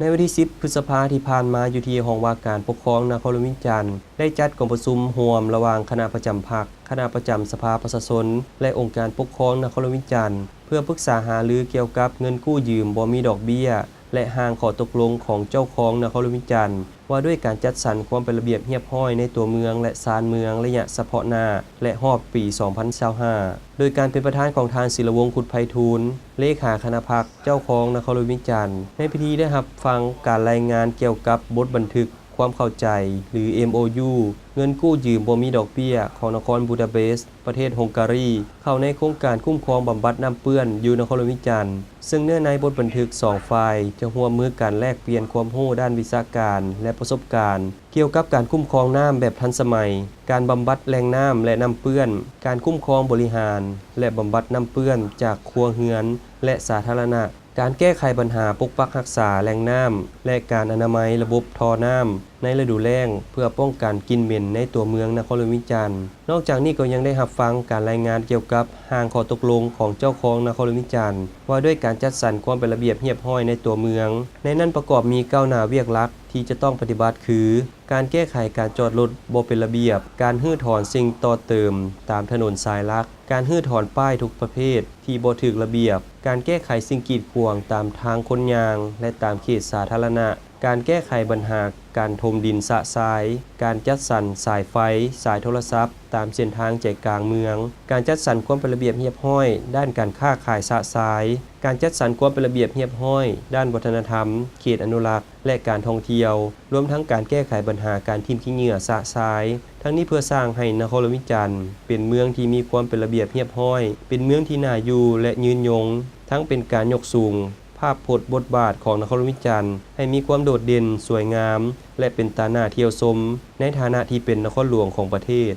ໃນວັນທີສິບ ພຶດສະພາທີ່ຜ່ານມາ ຢູ່ທີ່ຫ້ອງວ່າການປົກຄອງນະຄອນຫຼວງວຽງຈັນ ໄດ້ຈັດກອງປະຊຸມຮ່ວມລະຫວ່າງຄະນະປະຈຳພັກ, ຄະນະປະຈຳສະພາປະຊາຊົນ ແລະ ອົງການປົກຄອງນະຄອນຫຼວງວຽງຈັນ ເພື່ອປຶກສາຫາລືກ່ຽວກັບເງິນກູ້ຢືມບໍ່ມີດອກເບ້ຍ ແລະ ຮ່າງຂໍ້ຕົກລົງຂອງເຈົ້າຄອງນະຄອນຫຼວງວຽງຈັນ ວ່າດ້ວຍການຈັດສັນຄວາມເປັນລະບຽບຮຽບຮ້ອຍໃນຕົວເມືອງ ແລະ ຊານເມືອງ ໄລຍະສະເພາະໜ້າ ແລະ ຮອບປີສອງພັນຊາວຫ້າ ໂດຍການເປັນປະທານຂອງທ່ານ ສິລະວົງ ຄຸດໄພທູນ ເລຂາຄະນະພັກ ເຈົ້າຄອງນະຄອນຫຼວງວຽງຈັນ. ໃນພິທີໄດ້ຮັບຟັງການລາຍງານກ່ຽວກັບບົດບັນທຶກຄວາມເຂົ້າໃຈ ຫຼື ເອັມໂອຢູ ເງິນກູ້ຢືມບໍ່ມີດອກເບ້ຍຂອງນະຄອນບູດາເປສ ປະເທດຮົງກາຣີ ເຂົ້າໃນໂຄງການຄຸ້ມຄອງບຳບັດນ້ຳເປື້ອນຢູ່ນະຄອນຫຼວງວຽງຈັນ, ເຊິ່ງເນື້ອໃນບົດບັນທຶກສອງຝ່າຍຈະຮ່ວມມືກັນແລກປ່ຽນຄວາມຮູ້ດ້ານວິຊາການ ແລະ ປະສົບການ ກ່ຽວກັບການຄຸ້ມຄອງນ້ຳແບບທັນສະໄໝ, ການບຳບັດແຫຼ່ງນ້ຳ ແລະ ນ້ຳເປື້ອນ, ການຄຸ້ມຄອງບໍລິຫານ ແລະ ບຳບັດນ້ຳເປື້ອນຈາກຄົວເຮືອນ ແລະ ສາທາລະນະ, ການແກ້ໄຂບັນຫາປົກປັກຮັກສາແຫຼ່ງນ້ຳ ແລະ ການອະນາໄມລະບົບທໍ່ນ້ຳໃນລະດູແລ້ງ ເພື່ອປ້ອງກັນກິ່ນເໝັນໃນຕົວເມືອງນະຄອນຫຼວງວຽງຈັນ. ນອກຈາກນີ້ກໍຍັງໄດ້ຮັບຟັງການລາຍງານກ່ຽວກັບຮ່າງຂໍ້ຕົກລົງຂອງເຈົ້າຄອງນະຄອນຫຼວງວຽງຈັນ ວ່າດ້ວຍການຈັດສັນຄວາມເປັນລະບຽບຮຽບຮ້ອຍໃນຕົວເມືອງ. ໃນນັ້ນປະກອບມີເກົ້າໜ້າວຽກຫຼັກທີ່ຈະຕ້ອງປະຕິບັດຄື ການແກ້ໄຂການຈອດລົດບໍ່ເປັນລະບຽບ, ການຮື້ຖອນສິ່ງຕໍ່ເຕີມຕາມຖະໜົນສາຍຫຼັກ, ການຮື້ຖອນປ້າຍທຸກປະເພດທີ່ບໍ່ຖືກລະບຽບ, ການແກ້ໄຂສິ່ງກີດຂວາງຕາມທາງຄົນຍ່າງ ແລະ ຕາມເຂດສາທາລະນະ, ການແກ້ໄຂບັນຫາການຖົມດິນຊະຊາຍ, ການຈັດສັນສາຍໄຟ, ສາຍໂທລະສັບຕາມເສັ້ນທາງໃຈກາງເມືອງ, ການຈັດສັນຄວາມເປັນລະບຽບຮຽບຮ້ອຍດ້ານການຄ້າຂາຍຊະຊາຍ, ການຈັດສັນຄວາມເປັນລະບຽບຮຽບຮ້ອຍດ້ານວັດທະນະທຳ, ເຂດອະນຸລັກ ແລະ ການທ່ອງທ່ຽວ, ລວມທັງການແກ້ໄຂບັນຫາການຖິ້ມຂີ້ເຫຍື້ອຊະຊາຍ. ທັງນີ້ເພື່ອສ້າງໃຫ້ນະຄອນຫຼວງວຽງຈັນເປັນເມືອງທີ່ມີຄວາມເປັນລະບຽບຮຽບຮ້ອຍ, ເປັນເມືອງທີ່ໜ້າຢູ່ ແລະ ຍືນຍົງ, ທັງເປັນການຍົກສູງ ພາບພົດບົດບາດຂອງນະຄອນຫຼວງວຽງຈັນໃຫ້ມີຄວາມໂດດເດັ່ນ, ສວຍງາມ ແລະ ເປັນຕາໜ້າທ່ຽວຊົມ ໃນຖານະທີ່ເປັນນະຄອນຫຼວງຂອງປະເທດ.